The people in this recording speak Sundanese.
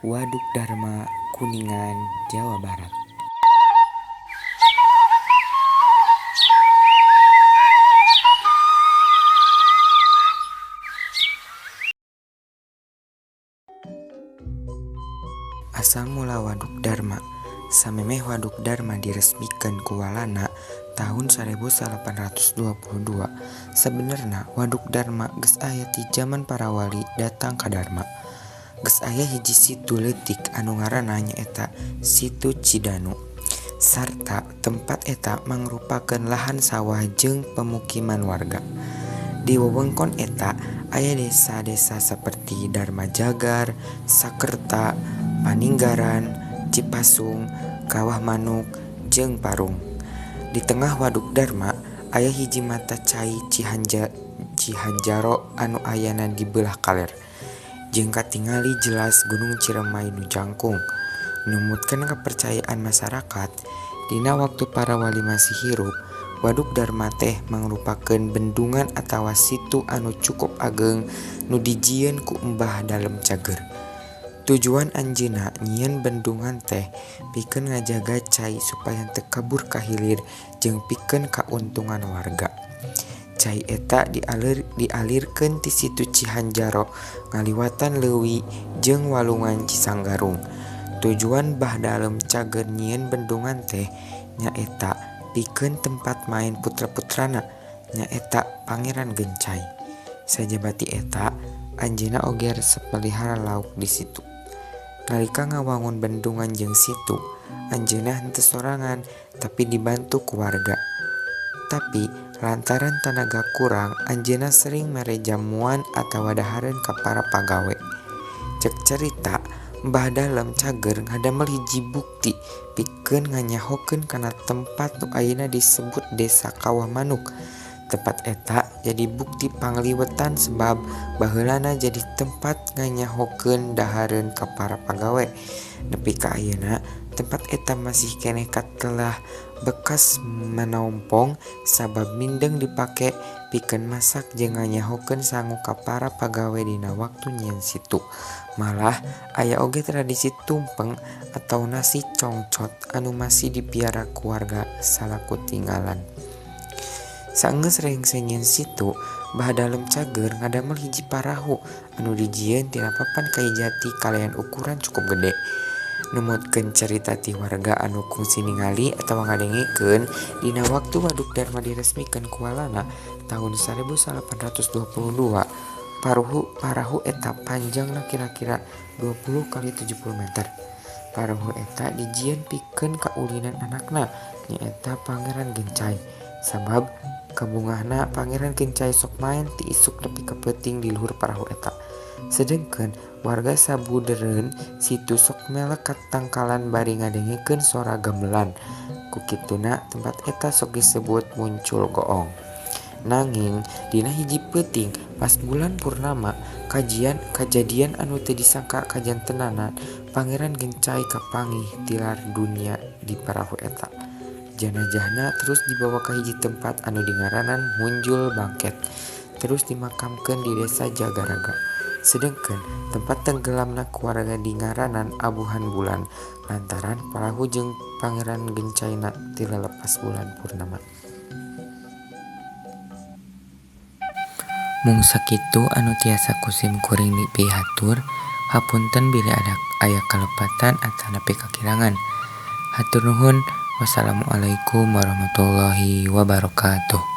Waduk Darma, Kuningan, Jawa Barat. Asal mula Waduk Darma, samemeh Waduk Darma diresmikeun ku Walanda tahun 1822. Sabenerna Waduk Darma geus aya ti jaman para wali datang ka Darma. Geus aya hiji situ leutik anu ngaranna nyaeta Situ Cidanu. Sarta tempat eta mangrupakeun lahan sawah jeung pemukiman warga. Di wewengkon eta aya desa-desa saperti Darma Jagar, Sakerta, Paninggaran, Cipasung, Kawah Manuk, jeung Parung. Di tengah Waduk Darma aya hiji mata cai Cihanjaro anu ayana di beulah kaler. Jeung katingali jelas Gunung Ciremai nu jangkung. Numutkeun kapercayaan masyarakat, dina waktu para wali masih hirup, Waduk Darma teh mangrupakeun bendungan atawa situ anu cukup ageng nu dijieun ku Mbah Dalem Cager. Tujuan anjeunna nyieun bendungan teh pikeun ngajaga cai supaya teu kabur ka hilir jeung pikeun kauntungan warga. Cai eta dialirkeun ti Situ Cihanjaro ngaliwatan leuwi jeung walungan Cisanggarung. Tujuan Mbah Dalem Cager nyieun bendungan teh nyaeta pikeun tempat main putra-putrana nyaeta Pangeran Gencay. Sajabati eta anjeunna oge resep melihara lauk di situ. Nalika ngawangun bendungan jeung situ, anjeunna henteu sorangan tapi dibantu ku warga. Tapi lantaran tanaga kurang, anjeunna sering mere jamuan atawa dahareun ka para pagawe. Cek cerita, Mbah Dalem Cager ngadamel hiji bukti pikeun nganyahokeun kana tempat nu ayeuna disebut Desa Kawah Manuk. Tempat eta jadi bukti pangliwetan sebab baheulana jadi tempat nganyahokeun dahareun ka para pagawe. Nepi ka ayeuna tempat eta masih keneh katelah bekas manompong sabab mindeng dipake pikeun masak jeung nganyahokeun sangu ka para pagawe dina waktu nyieun situ. Malah aya oge tradisi tumpeng atau nasi congcot anu masih dipiara ku warga salaku tinggalan. Saenggeus rengse nyieun situ, Mbah Dalem Cager ngadamel hiji parahu anu dijieun tina papan kayu jati kalayan ukuran cukup gede. Numutkeun carita ti warga anu kungsi ningali atawa ngadengekeun dina waktu Waduk Darma diresmikeun ku Walanda tahun 1822, parahu eta panjangna kira-kira 20 kali 70 meter. Parahu eta dijieun pikeun kaulinan anakna nyaeta Pangeran Gencay. Sabab kabungahna Pangeran Gencay sok maen ti isuk nepi ka peuting di luhur parahu eta. Sedengkeun warga sabudereun situ sok melek ka tangkalan bari ngadengekeun sora gamelan. Ku kituna tempat eta sok disebut Muncul Goong. Nanging dina hiji peuting pas bulan purnama kajadian anu teu disangka kajantenana Pangeran Gencay kapanggih tilar dunia di parahu eta. Janajahna terus dibawa ka hiji tempat anu dingaranan Munjul Bangket, terus dimakamkeun di desa Jagaraga. Sedengkeun tempat tenggelamna keluarga dingaranan Abuhan Bulan lantaran parahu jeung Pangeran Gencayna tilelepas bulan purnama. Mung sakitu anu tiasa kusim kuring dipihatur, hapunten bilih ada aya kalepatan atanapi kakirangan. Hatur nuhun. Wassalamualaikum warahmatullahi wabarakatuh.